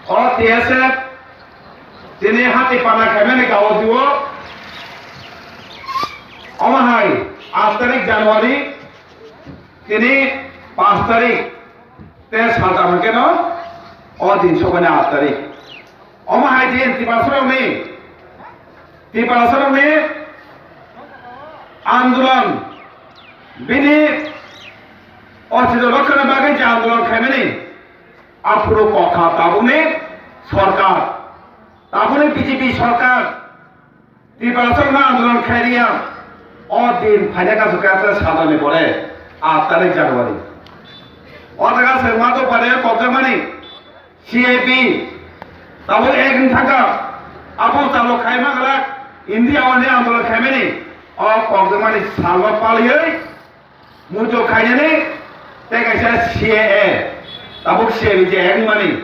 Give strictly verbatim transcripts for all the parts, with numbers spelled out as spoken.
O T S F tini hati pana khaimani gao diwo. Omo hai aat tarik January, tini panch tarik te saltam hwnkhe no o din sokani aat tarik. Omo hai din Tiprasarokni, Tiprasarokni andolon, bini ostitw rokkhani bagwi je andolon khaimani, aphuru kokha tabukni sorkar, tabukni B J P sorkar, Tiprasarokno andolon khairiya, o din phaina kasu khe saltamni pore, aat tarik January. O jaga se mato pare kokjakmani, C A B, tabuk ek wng thangkha, abo chalo khaima glak, India o andolon khaimani, o kokjakmani salo paliwi, muitu khainani, tei kaisa C A A, tabuk C A B je ek wngmani,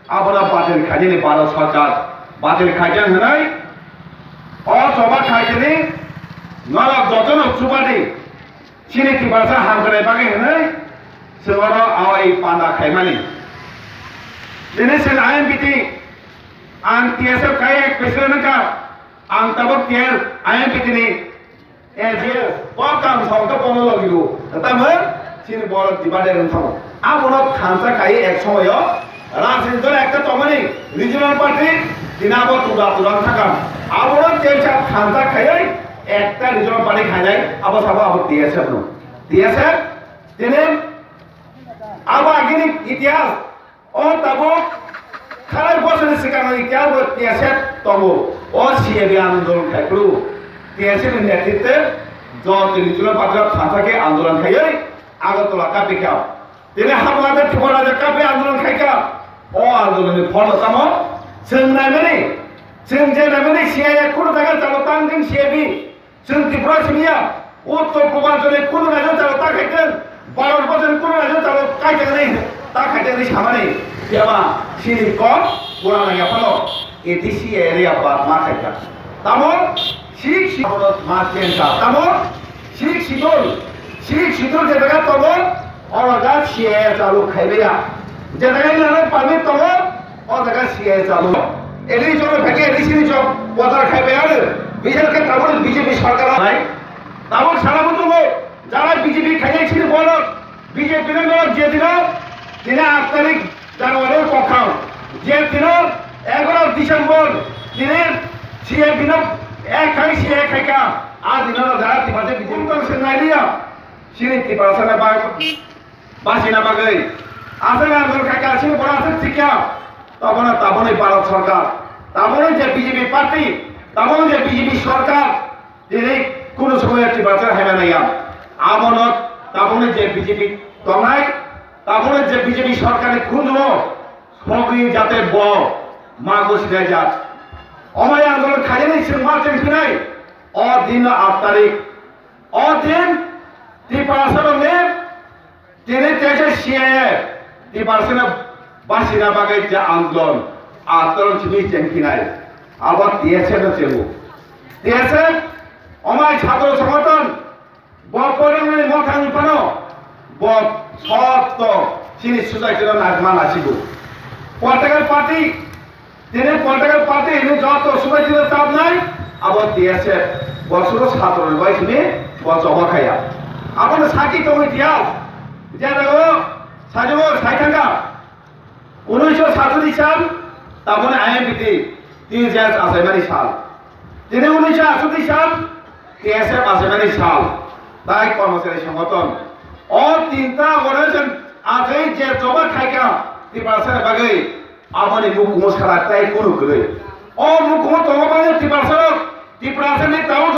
abono batil khainani Bharat Sarkar, batil khaijak hwnwi, o choba khainani, norok jotono chubadi, chini Tiprasa hamkrai bagwi hwnwi, chwng oro awai panda khaimani. Tini chwng I M P T, ang T S F khai ek president wngkha, ang tabuk T S, I M P T ni A G S, o kam song to kono logi ru. Tamo, chini borok divided wng thango. Abono thansa khai ek somoyo, rajniti dol ekta tongmani, regional party, dina abo tura tura wng thangkha. Abono tei sa thansa khaiwi, ekta regional party khainai, abo sabo abo T S F no. T S F, tini, abo agini itihas, o tabuk khalai bosoni swkangni kebo T S F tongo. O C A B andolon khaiphuru T S F ni netritwe joto regional party rok thansa khe andolon khaiwi Agartala kapikha. Tini Haflong Tripura rajya kapi andolon khaikha. O andolon ni phol tamo? Chwng naimani, chwng je naimani C A A kunu jaga chalo tang chwng C A B. Chwng Tripura simi ya, Uttor Purbanchal ni kunu rajyo chalo ta khaitwng, Bharat borso ni kunu rajyo chalo kaijaknai ta khaitwng hinwi samani, phiya ba chini kok purana yaphano A D C area ba ma khaikha. Tamo sixth schedule ma change kha. Tamo sixth schedule, sixth schedule je jaga tongo, oro da C A A chalo khaimaya. Je jaga nang permit tongo, o jaga C A A chalo. Election no phai khe election ni chok bozar khai bai ano. Bichar khe tabuk B J P sarkar hai. Tabuk sana muchungo jara B J P khainai chini borok, B J P no norok je dino, tini aat tarik January kokham. Je dino egaro December, tini C A B no ek khai C A A khai kha. A dino no jara Tiprasa B J P tong se nai liya. Chini Tiprasa na ba Bachina bagwi. Aswk andolon khaikha, aswk borok aswk thikya. Tabukno, tabukni Bharat Sarkar, tabukni je B J P party, tabukni je B J P sarkar, tini kunu somoy Tiprasa haima naiya. Abono tabukni je B J P tongnai, tabukni je B J P sarkarni khunjumo sogwi jate bo mago sinai jak. Omai andolon khainani chwng ma chwng phinai. O dinno aat tarik. O din Tiprasa rokni Tini teisa C A A Tiprasano bachina bagwi je andolon, andolon simi chengphinai, abo T S F no chengo. T S F omai chhatro songothon, bo porongni mothani phano, bo sotto chini society no nagma nasigo. Political party Tini political party ni joto subaitino tabnai, abo T S F, bosoro satro ni bai simi bo choba khaya. Abono saki tongwi tiya, jera o sajabo sai thangka, unnish satri sal, taboni I M P T, T J S achaimani sal. Tini unnish atri sal, T S F achaimani sal. Tai kormachari songothon. O tinta organization achai je choba khaika, Tiprasa bagwi, Aboni mukumu sara tai kunu kwrwi. O mukumu tongo bangwi Tiprasa rok, Tiprasa ni tao